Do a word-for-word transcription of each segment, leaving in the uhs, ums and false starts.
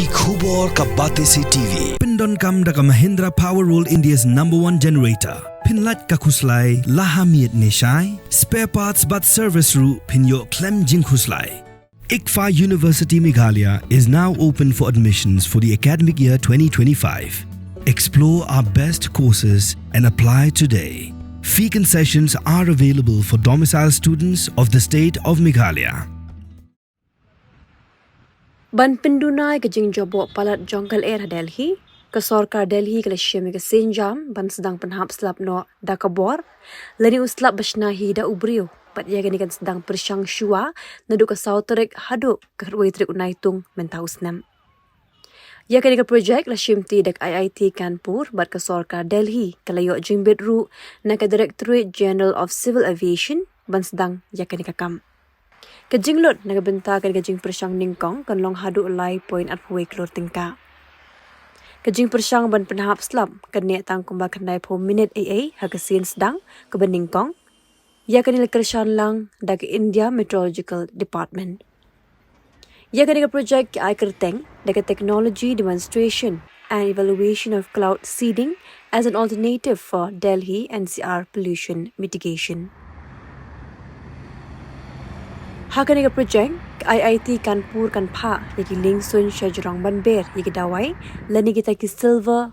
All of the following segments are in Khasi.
Ki khubor ka Batesi T V. Pyndonkam da ka Mahindra Power World, India's number one generator. Pynlait ka khuslai la ha miet ne shai. Spare parts bad service ruh phin ïoh khlem jingkhuslai. ICFAI University Meghalaya is now open for admissions for the academic year twenty twenty-five. Explore our best courses and apply today. Fee concessions are available for domicile students of the state of Meghalaya. Ban pynduna ïa ka jingjop palat jong ka lyer ha Delhi, ka sorkar Delhi ka la shim ïa ka sienjam ban sdang pynhap slap noh da ka bor, lane u slap ba shna hi da u briew. Bad ïa kane kan sdang pyrshang shuwa naduh ka saw tarik haduh ka khatwei tarik u Naitung mynta u snem. Ïa kane ka projek la shimti da ka I I T Kanpur bad ka sorkar Delhi ka la ïoh jingbit ruh na ka Directorate General of Civil Aviation ban sdang ïa kane ka kam. Ka jinglut na ka bynta kane ka jingpyrshang nyngkong kan long haduh lai point arphew wei klur tyngka. Ka jingpyrshang ban pynhap slap kan neh tang kumba khyndai phew minit ei ei ha ka sien sdang kaba nyngkong. Ïa kane la kyrshan lang da ka India Meteorological Department. Ïa kane ka projek ki ai kyrteng da ka Technology Demonstration and Evaluation of Cloud Seeding as an Alternative for Delhi N C R Pollution Mitigation. Ha kane ka projek, ka I I T Kanpur kan phah ïa ki liengsuiñ sha jrong ban ber ïa ki dawai lane kita ki silver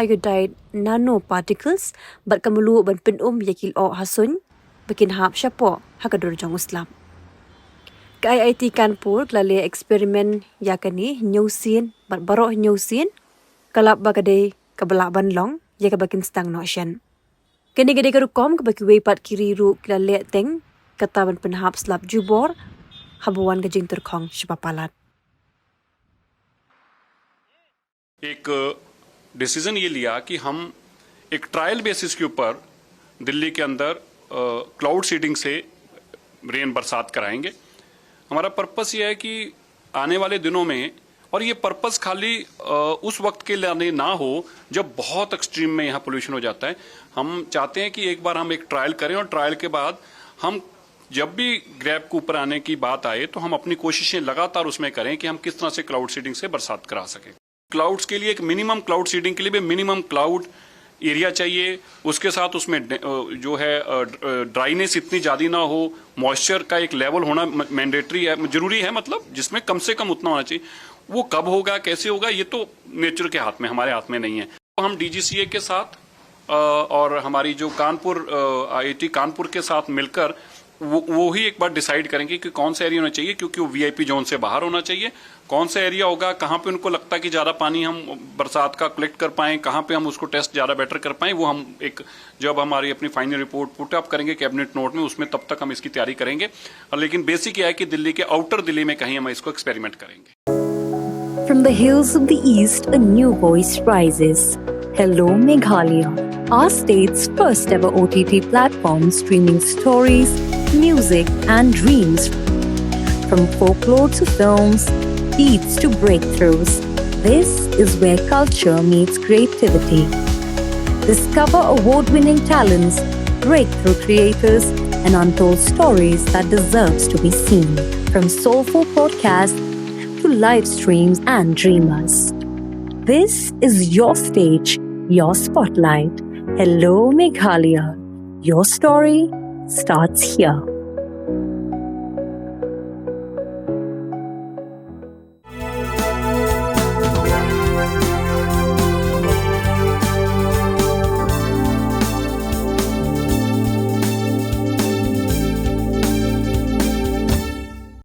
iodide nanoparticles bad ka mluh ban pynum ïa ki lyoh ha suiñ ba kin hap shapoh ha ka dur jong u slap. Ka I I T Kanpur ka la leh experiment ïa kane hynñiew sien bad baroh hynñiew sien ka lap ba ka dei kaba lah ban long ïa kaba kin sdang noh shen. Kane ka dei ka rukom kaba kiwei pat ki ri ruh ki la leh teng kata ban pynhap slap jubor haba wan ka jingtyrkhong shaba palat. एक डिसीजन ये लिया कि हम एक ट्रायल बेसिस के ऊपर दिल्ली के अंदर क्लाउड सीडिंग से रेन बरसात कराएंगे। हमारा पर्पस ये है कि आने वाले दिनों में, और ये पर्पस खाली अ, उस वक्त के लिए ना हो जब बहुत एक्सट्रीम में यहाँ पोल्यूशन हो जाता है। हम चाहते हैं कि एक बार हम एक ट्रायल करें और ट्रायल के बाद हम जब भी ग्रैप के ऊपर आने की बात आए तो हम अपनी कोशिशें लगातार उसमें करें कि हम किस तरह से क्लाउड सीडिंग से बरसात करा सकें। क्लाउड्स के लिए एक मिनिमम, क्लाउड सीडिंग के लिए भी मिनिमम क्लाउड एरिया चाहिए। उसके साथ उसमें डे- अ, जो है ड्राइनेस इतनी ज़्यादा ना हो, मॉइस्चर का एक लेवल होना मैंडेटरी है, जरूरी है, मतलब जिसमें कम से कम उतना होना चाहिए। वो कब होगा, कैसे होगा, ये तो नेचर के हाथ में, हमारे हाथ में नहीं है। तो हम डीजीसीए के साथ अ, और हमारी जो कानपुर आईआईटी कानपुर के साथ मिलकर वो वो ही एक बार डिसाइड करेंगे कि कौन सा एरिया होना चाहिए, क्योंकि वो वीआईपी जोन से बाहर होना चाहिए। कौन सा एरिया होगा, कहाँ पे उनको लगता है कि ज़्यादा पानी हम बरसात का कलेक्ट कर पाएँ, कहाँ पे हम उसको टेस्ट ज़्यादा बेटर कर पाएँ, वो हम एक, जब हमारी अपनी फाइनल रिपोर्ट पुट अप करेंगे कैबिनेट नोट में, उसमें तब तक हम इसकी तैयारी करेंगे। लेकिन बेसिक ये है कि दिल्ली के आउटर दिल्ली में कहीं हम इसको एक्सपेरिमेंट करेंगे। From the hills of the East, a new voice rises. Hello, Meghalaya, our state's first ever O T T platform streaming stories, music, and dreams. From folklore to films, beats to breakthroughs, this is where culture meets creativity. Discover award winning talents, breakthrough creators, and untold stories that deserves to be seen. From soulful podcasts to live streams and dreamers. This is your stage, your spotlight. Hello, Meghalaya. Your story starts here.